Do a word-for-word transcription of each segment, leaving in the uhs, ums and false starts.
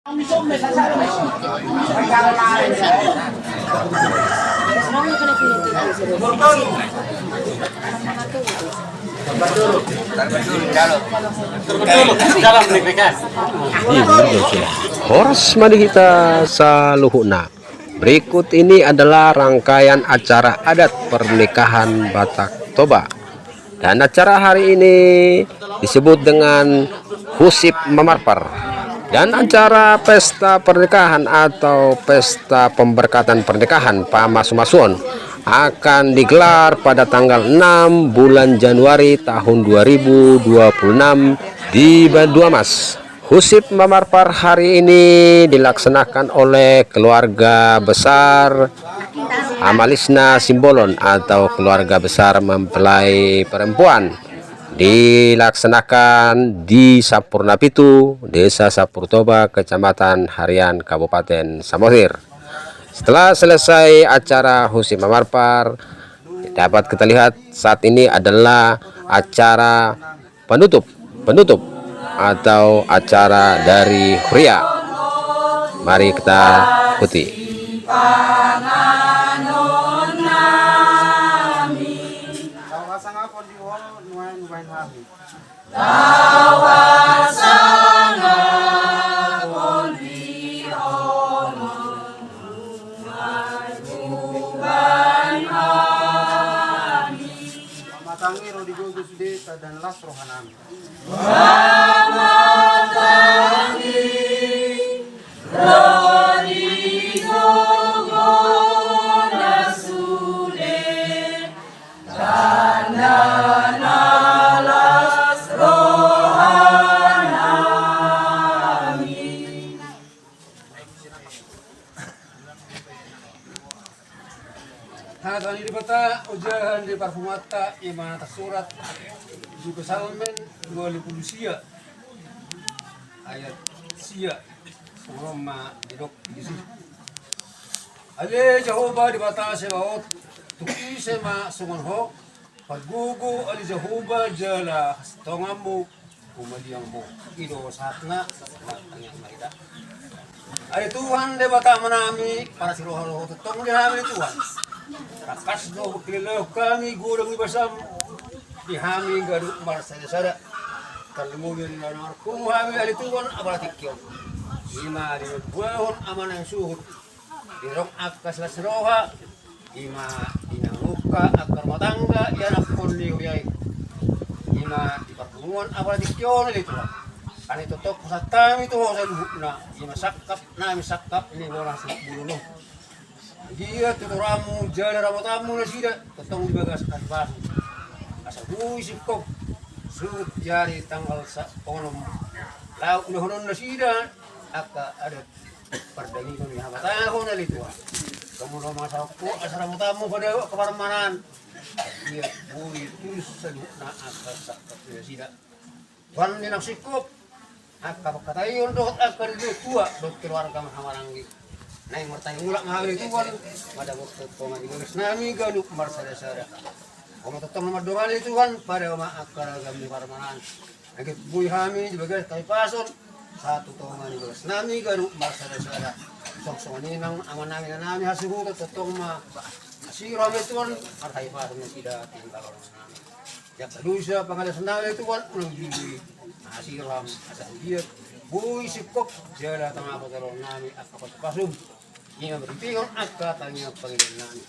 Horas ma di hita saluhutna. Berikut ini adalah rangkaian acara adat pernikahan Batak Toba. Dan acara hari ini disebut dengan Husip Mamarpar. Dan acara pesta pernikahan atau pesta pemberkatan pernikahan, pamasumasuon, akan digelar pada tanggal enam bulan Januari tahun dua ribu dua puluh enam di Banduamas. Husip Mamarpar hari ini dilaksanakan oleh keluarga besar Amalisna Simbolon atau keluarga besar mempelai perempuan. Dilaksanakan di Sampurna Pitu, Desa Sampurtoba, Kecamatan Harian, Kabupaten Samosir. Setelah selesai acara Husip Mamarpar, dapat kita lihat saat ini adalah acara penutup, penutup atau acara dari huria. Mari kita ikuti. Pamatang i ro di gogo sude, tanda na las rohanami. Hata ni Debata, ojahan di parpumanta, i ma na tarsurat di Psalmen dua pulu sia, ayat sia. Songon on ma didok disi. Ale Jahowa Debata Sebaot, tung ise ma songon Ho? Pargogo ale Jahowa jala hasintonganmu, humaliang Ho. I do sahatna. Martangiang ma hita. Ale Tuhan Debata Amanami, parasi roha do Ho tongtong di hami ale Tuhan. Tangkas do hupangkilalaon hami godang ni basam di hami ganup marsadasada. Tarlumobi di na marhum hami ale Tuhan apala tingki on, i ma di na mambuahon Amanami suhut. Di na adong angka silas ni roha, i ma di na mamungka angka rumah tangga ianakhon ni huria i, i ma di parpunguan apala tingki on ale Tuhan. Alani tongtong pasahat hami tu Ho saluhutna, i ma sangkap nami sangkap ni bona sangkap bulung on. Anggiat tu toranmu jala ramotanmu nasida tongtong di bagas hahipason, asa boi singkop suhut di ari tanggal sa-, onom, laho ulahonon nasida angka adat pardagingon ni habatahon ale Tuhan. Songon on ma asa hongkop asa ramotanmu padaohon angka parmanan, anggiat boi tulus saluhutna angka sangkap ni nasida. Tuhan, di na singkop angka pangkataion dohot angka didok tua dohot keluarga ma hamaranggi. Naeng martahi mulak ma hami ale Tuhan, madapothon tonga ni bagas nami ganup marsadasada. Ho ma tongtong na mandongani ale Tuhan, padaohon ma angka ragam ni parmanan. Anggiat boi hami di bagas hahipason sahat tu tonga ni bagas nami ganup marsadasada. Songon i nang amanami, inanami hasuhuton, tongtong ma asi roham ale Tuhan, marhahipason nasida tinggal nami. Jala dosa pangalaosion nami ale Tuhan, unang jujui asi roham, asa anggiat boi singkop jala tama patolonan nami angka pasupasum. I ma marhitehon angka tangiang pangidoan nami.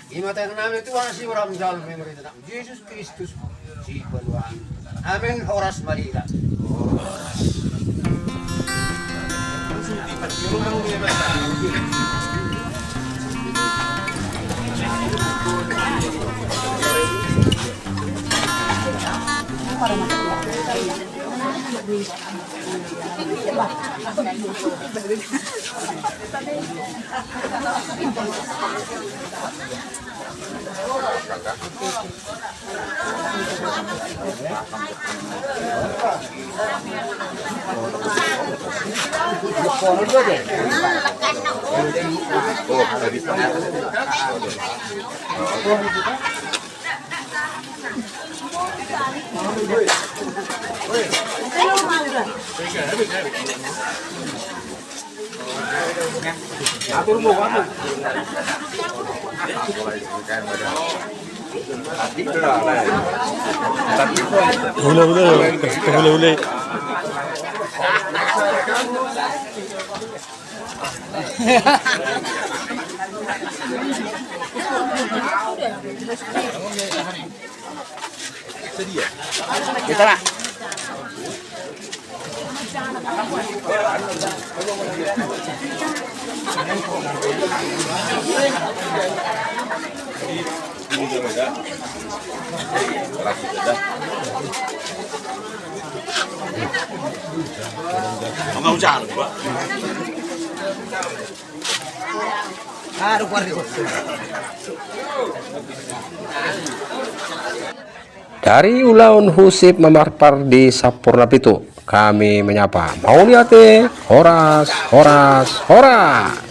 I ma tangiang nami ale Tuhan, asi roham jalo marhite Anakmu Jesus Kristus Sipaluahon. Amen. Horas ma di hita. Hula-hula, hula-hula. Dari ulaon Husip Mamarpar di Sampurna Pitu, kami menyapa mauliate, horas, horas, horas.